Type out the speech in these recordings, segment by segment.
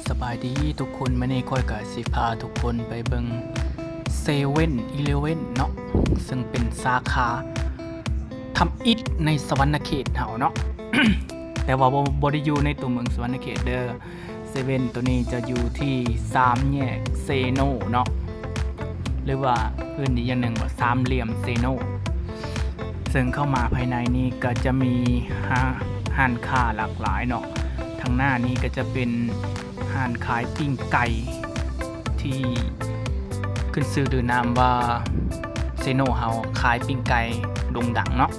ສະບາຍດີທຸກຄົນ, ມື້ນີ້ຂ້ອຍກະຊິພາທຸກຄົນໄປເບິ່ງເຊເວັນອີເລເວັນເນາະ, ເຊິ່ງເປັນສາຂາທຳອິດໃນສະຫວັນນະເຂດເຮົາເນາະ, ແຕ່ວ່າບໍ່ ບໍ່ໄດ້ຢູ່ໃນຕົວເມືອງສະຫວັນນະເຂດເດີ້. ເຊເວັນໂຕນີ້ຈະຢູ່ທີ່ສາມແຍກເຊໂນເນາະ ຫຼືວ່າເອີ້ນອີກຢ່າງໜຶ່ງວ່າສາມຫຼ່ຽມເຊໂນ. ເຊິ່ງເຂົ້າມາພາຍໃນນີ້ກໍຈະມີຮ້ານ ຮ້ານຄ້າຫຼາກຫຼາຍເນາະ. ທາງໜ້ານີ້ກໍຈະເປັນຮ້ານຂາຍປີ້ງໄກ່ທີ່ຂຶ້ນຊື່ລືນາມວ່າເຊໂນເຮົາຂາຍປີ້ງໄກ່ໂດ່ງດັງເນາະ.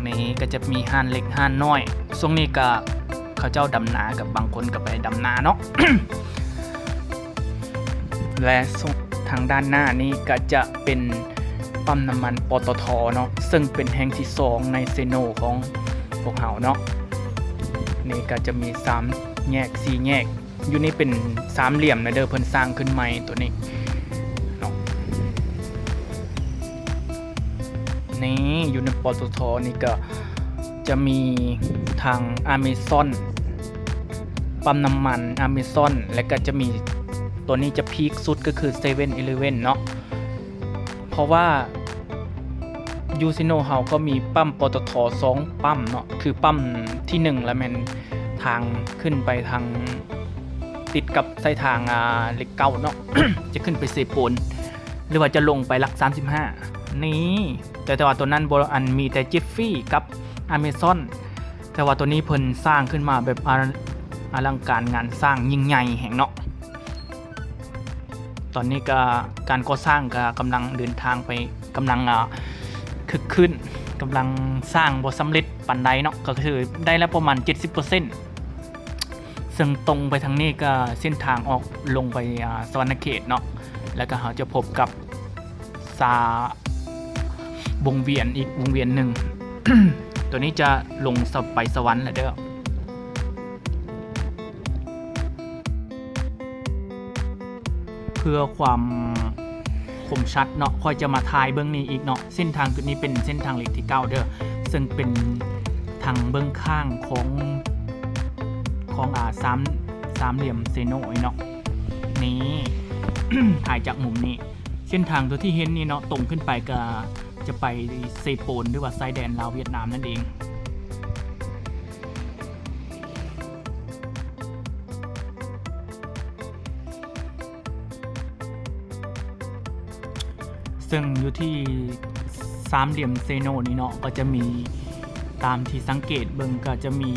ນີ້ກໍຈະມີຮ້ານເລັກຮ້ານນ້ອຍ. ຊ່ວງນີ້ກໍເຂົາເຈົ້າດຳນາ ກັບບາງຄົນກໍໄປດຳນາເນາະ. ແລະ ທາງດ້ານໜ້ານີ້ກໍຈະເປັນປ້ຳນ້ຳມັນ ປຕທ ເນາະ, ເຊິ່ງເປັນແຫ່ງທີສອງໃນເຊໂນຂອງພວກເຮົາເນາະ. ນີ້ກໍຈະມີສາມແຍກ ສີ່ແຍກ. ຢູ່ນີ້ເປັນສາມຫຼ່ຽມນະເດີ້, ເພິ່ນສ້າງຂຶ້ນໃໝ່ໂຕນີ້ເນາະ. ນີ້ຢູ່ໃນ ປຕທ ນີ້ກໍຈະມີທາງອາເມຊອນ, ປ້ຳນ້ຳມັນອາເມຊອນ, ແລະ ກໍຈະມີ ໂຕນີ້ຈະພີກສຸດກໍຄືເຊເວັນອີເລເວັນເນາະ. ເພາະວ່າຢູ່ເຊໂນເຮົາກໍມີປ້ຳ ປຕທ ສອງປ້ຳເນາະ, ຄືປ້ຳທີໜຶ່ງລະແມ່ນທາງຂຶ້ນໄປທາງ ຕິດກັບສາຍທາງ ອ່າ ເລກເກົ້າເນາະ, ຈະຂຶ້ນໄປເຊໂປນ ຫຼືວ່າຈະລົງໄປຫຼັກສາມສິບຫ້ານີ້. ແຕ່ ແຕ່ວ່າໂຕນັ້ນບໍ່ ອັນມີແຕ່ເຈຟຟຣີກັບອາເມຊອນ, ແຕ່ວ່າໂຕນີ້ເພິ່ນສ້າງຂຶ້ນມາແບບອະ ອະລັງການງານສ້າງ ຍິ່ງໃຫຍ່ແຮງເນາະ. ຕອນນີ້ກະການກໍ່ສ້າງກະກຳລັງເດີນທາງໄປ ກຳລັງ ອ່າ ຄຶກຄື້ນ, ກຳລັງສ້າງບໍ່ສຳເລັດປານໃດເນາະ, ກໍຄືໄດ້ແລ້ວປະມານເຈັດສິບເປີເຊັນ. ເຊິ່ງຕົງໄປທາງນີ້ກະເສັ້ນທາງອອກລົງໄປ ອ່າ ສະຫວັນນະເຂດເນາະ, ແລ້ວກະເຮົາຈະພົບກັບ ສາ ວົງວຽນອີກວົງວຽນໜຶ່ງ. ໂຕນີ້ຈະລົງສະ ໄປສະຫວັນແລ້ວເດີ້. ເພື່ອຄວາມຄົມຊັດເນາະ, ຂ້ອຍຈະມາຖ່າຍເບື້ອງນີ້ອີກເນາະ. ເສັ້ນທາງຈຸດນີ້ເປັນເສັ້ນທາງເລກທີເກົ້າເດີ້, ເຊິ່ງເປັນທາງເບື້ອງຂ້າງຂອງ ຂອງ ອ່າ ສາມ ສາມຫຼ່ຽມເຊໂນນີ້ເນາະ. ນີ້ ຖ່າຍຈາກມຸມນີ້. ເສັ້ນທາງຕົວທີ່ເຫັນນີ້ເນາະ, ຕົງຂຶ້ນໄປກໍຈະໄປເຊໂປນ ຫຼືວ່າຊາຍແດນລາວຫວຽດນາມນັ້ນເອງ. ເຊິ່ງຢູ່ທີ່ສາມຫຼ່ຽມເຊໂນນີ້ເນາະ, ກໍຈະມີ ຕາມທີ່ສັງເກດເບິ່ງ ກໍຈະມີ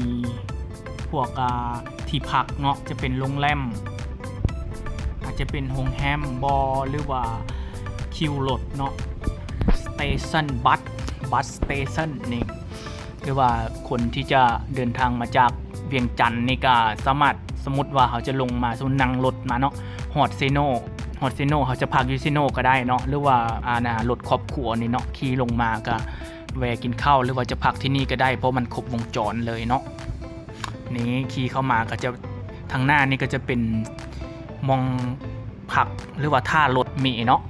ພວກ ອ່າ ທີ່ພັກເນາະ, ຈະເປັນໂຮງແຮມ ອາດຈະເປັນໂຮງແຮມບໍ ຫຼືວ່າຄິວລົດເນາະ, ສະເຕຊັນບັສ ບັສສະເຕຊັນນີ້ ຫຼືວ່າຄົນທີ່ຈະເດີນທາງມາຈາກວຽງຈັນນີ້ກໍສາມາດ, ສົມມຸດວ່າເຮົາຈະລົງມາ, ສົມມຸດນັ່ງລົດມາເນາະ, ຮອດເຊໂນ, ຮອດເຊໂນ ເຮົາຈະພັກຢູ່ເຊໂນກໍໄດ້ເນາະ, ຫຼືວ່າ ອ່າ ລົດຄອບຄົວນີ້ເນາະ, ຂີ່ລົງມາກໍ ແວ່ກິນເຂົ້າ ຫຼືວ່າຈະພັກທີ່ນີ້ກໍໄດ້, ເພາະມັນຄົບວົງຈອນເລີຍເນາະ. ນີ້ຂີ່ເຂົ້າມາກໍຈະ ທາງໜ້ານີ້ກໍຈະເປັນໝ່ອງພັກ ຫຼືວ່າທ່າລົດເມເນາະ.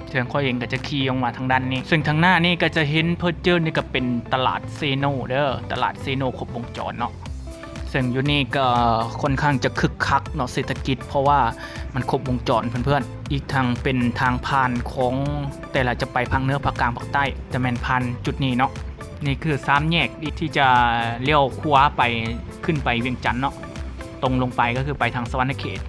ເຊິ່ງຂ້ອຍເອງກໍຈະຂີ່ອອກມາທາງດ້ານນີ້, ເຊິ່ງທາງໜ້ານີ້ກໍຈະເຫັນເພີເຈີນນີ້ກໍເປັນຕະຫຼາດເຊໂນເດີ້, ຕະຫຼາດເຊໂນຄົບວົງຈອນເນາະ. ເຊິ່ງຢູ່ນີ້ກໍຄ່ອນຂ້າງຈະຄຶກຄັກເນາະ ເສດຖະກິດ, ເພາະວ່າມັນຄົບວົງຈອນເພື່ອນໆ, ອີກທັງເປັນທາງຜ່ານຂອງແຕ່ລະຈະໄປພາກເໜືອ, ພາກກາງ, ພາກໃຕ້, ຈະແມ່ນຜ່ານຈຸດນີ້ເນາະ. ນີ້ຄືສາມແຍກທີ່ຈະລ້ຽວຂວາໄປ ຂຶ້ນໄປວຽງຈັນເນາະ, ຕົງລົງໄປກໍຄືໄປທາງສະຫວັນນະເຂດ.